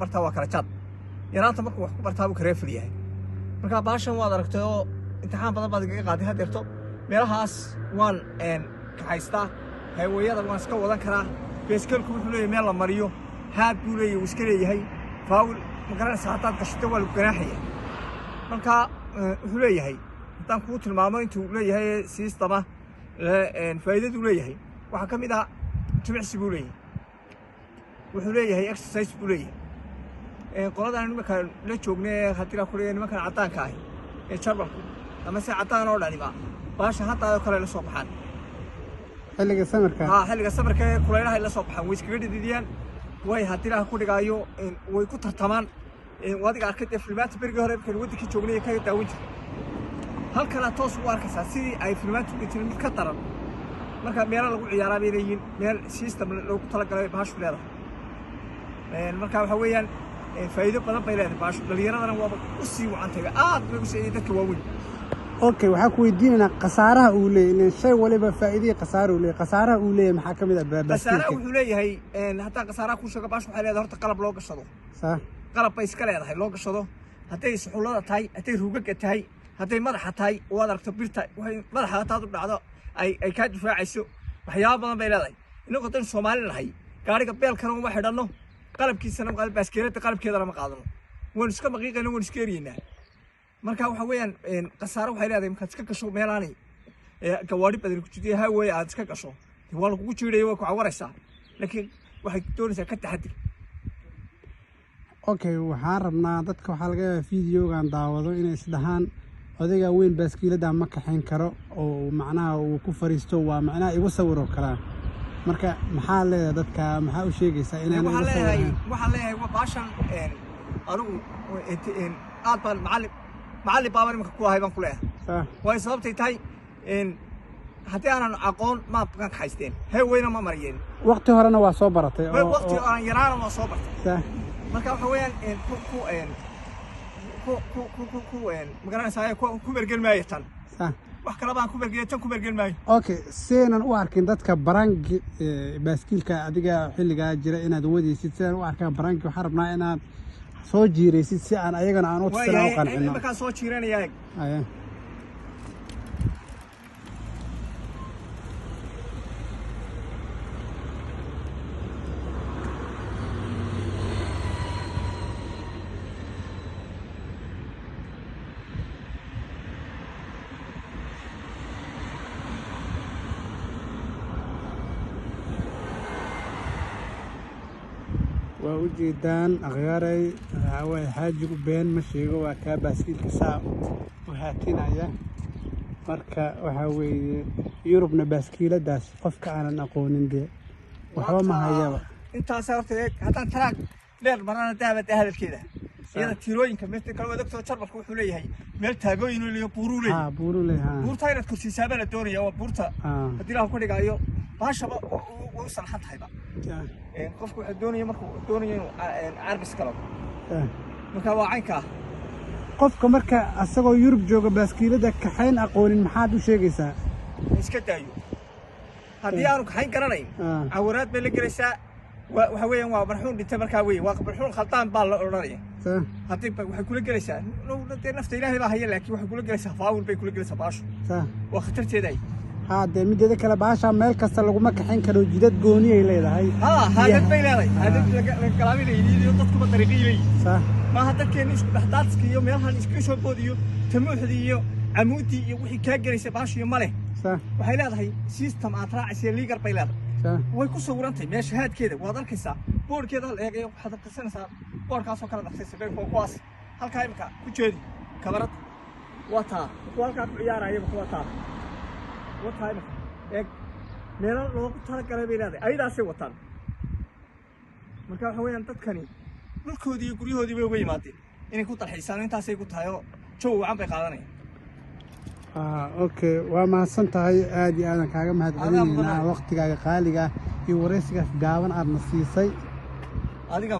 bartaa waa kala jaad. Yaraanta markuu wax ku bartaa buu kareeful yahay. Marka baashan waad aragtay oo imtixaan badan baad igaga qaaday hadeerto. Meelahaas waan kaxaystaa, haywayada waan iska wadan karaa. Beeskelku wuxuu leeyahay meel la mariyo, haad buu leeyahay, wuu iska leeyahay faawil, ma garanaysaa? Haddaad gashato waa lagu ganaaxaya. Marka wuxuu leeyahay, haddaan kuu tilmaamo intuu leeyahay system ah, faa'iidaduu leeyahay waxaa ka mid ah jimicsi buu leeyahay, wuxuu leeyahay exercise buu leeyahay. Qoladan nimanka la joognay ee haddii la kuleeyahay nimankan caddaanka ahi ee Jarmalku ama se caddaan oo dhaniba baasha hadda oo kale la soo baxaan. Xilliga summerka. Haa, xilliga summerka ee kulaylaha ay la soo baxaan, way iskaga dhididiyaan, way haddii la ku dhigaayo way ku tartamaan. Adiga arkay dee filmaanta berigii hore markaynu waddankii joognay ee ka daawan jirnay, halkana toos ugu arkaysaa sidii ay filmaanta ugu jireen mid ka daran. Marka meelo lagu ciyaaraa bay leeyihiin, meel system loogu talagalay bay baashu leedahay. Marka waxa weeyaan faa'iido badan bay leedahay baashu, dhalinyaradana waaba u sii wacantay, aad bay u sii dadka waaweyn. Okay, waxaan ku weydiinaynaa khasaaraha uu leeyahay, ileen shay waliba faa'iidihii khasaara uu leeyahay. Khasaaraha uu leeyahay maxaa ka mid ah khasaaraha baaskiilka? Wuxuu leeyahay, haddaan khasaaraha kuu sheego, baashu waxay leedahay horta qalab loo gashado. Qalab bay iska leedahay loo gashado, hadday suxullada tahay, hadday rugaga tahay, hadday madaxa tahay, waad aragto birta waxay madaxa hataad u dhacdo ay kaa difaacayso. Waxyaabo badan bay leedahay. Innagu haddaynu Soomaali nahay, gaariga beelkana uma xidhanno, qalabkiisana ma qaadano, baaskeelada qalabkeedana ma qaadano, waynu iska maqiiqayna, waynu iska eryeynaa. Marka waxa weeyaan khasaaro waxay leedahay markaad iska gasho meelaanay gawaari badan ku jirto, highway aad iska gasho, dee waa lagugu jiidhaya, waa ku cawaraysaa, laakiin waxay doonaysaa ka taxadir. Okay, waxaan rabnaa dadka waxaa laga yaabaa videogan daawado inay isdhahaan odaygaa weyn baaskiiladda ma kaxayn karo oo macnaha uu ku fariisto, waa macnaha igu sawiroo kalaa. Marka maxaa leedahay dadka, maxaa u sheegaysaa inaan Waxaan igu leeyahay sawiraan? Waxaan leeyahay waa baashan anigu aad baan macallin baaban imanka ku ahay baan ku leeyahay. Waayo, sababtay tahay haddii aanan aqoon ma kaxaysteen, highwayna ma mariyeen. Waqti horena waa soo baratay oo Waqti aan yaraana waa soo bartay. Marka waxa weeyaan ku ku ku ku ku ku ku magaranaysaa, ku mergel maayo tan. Wax kale baan ku mergeliya, tan ku mergel maayo. Okay, seenan u arkin dadka barangi baaskiilka adiga xilligaa jira inaad wadaysid, sidaan u arkaan barangi, waxaan rabnaa inaad soo jiiraysid si aan ayagana aan u tusina u Waayahay, qancino. Imankaan soo jiiranayaa. Aya. Waa u jeedaan akhyaaray, waxaa waaye xaajigu been ma sheego, waa kaa baaskiilka saa u haatinaya. Marka waxaa weeye Yurubna baaskiiladaas qofka aanan aqoonin dee waxba ma hayaba. Intaas horta eeg, haddaan taraag dheer marana daaba dee hadalkeeda iyada tiirooyinka meesha kale waad ogtoo, Jarmalka wuxuu leeyahay meel taagooyin uu leeyahay, buuruu leeyahay. Haa, buuru leh, haa. Buurta inaad korsiisaa baa la doonaya, waa buurta. Haddii Ilaah ku dhigaayo baashaba way u salxan tahayba. Qofku wuxuu doonaya markuu doonayo inuu carbis galo. Marka waa caynkaa. Qofka marka asagoo Yurub jooga baaskiilada kaxayn aqoonin maxaad u sheegaysaa? Iska daayo haddii aanu kaxayn garanayn. Cawaraad bay la gelaysaa, waxa weeyaan waa marxuun dhintay markaa weye, waa marxuun khaldaan baa la odhanaya. Haddii waxay kula gelaysaa dee nafta Ilaahay baa haya, laakiin waxay kula gelaysaa faawul bay kula gelaysaa baashu. Waa khatarteeda. Haa, dee mideeda kale baasha meel kasta laguma kaxayn karo, jidad gooni ay leedahay. Haa, haadad bay leedahay, haadad laga galaaminayay iyo dadkuba dariiqii leeyihin. Maaha dadkeena isku dhexdaadska iyo meelahan iskaga soo boodiyo, tamuuxdii iyo camuudii iyo wixii kaa gelaysa baashiyo ma leh. Waxay leedahay system aad raacaysa, liigar bay leedahay. Way ku sawirantahay meesha haadkeeda, waad arkaysaa boorkeeda la eegayo, waxaad aqrisanaysaa boorkaasoo kala dhaqsaysa bay kuwaas halkaa imika ku jeedi kamarad, waa taa kuwa halkaa ku ciyaarayaba, kuwa taa, waa taa imika eeg, meelo loogu talagalay bay leedahay, ayadaasay wataan. Marka waxa weeyaan dadkani dhulkoodii iyo guryahoodii bay uga yimaadeen inay ku dalxiisaan, intaasay ku tahay oo jawi wacan bay qaadanayaan. Okay, waa mahadsan tahay, aad iyo aadan kaaga mahad Adaa celinaynaa mudan. waqtigaaga qaaliga ah iyo waraysigaas gaaban aadna siisay. Adiga.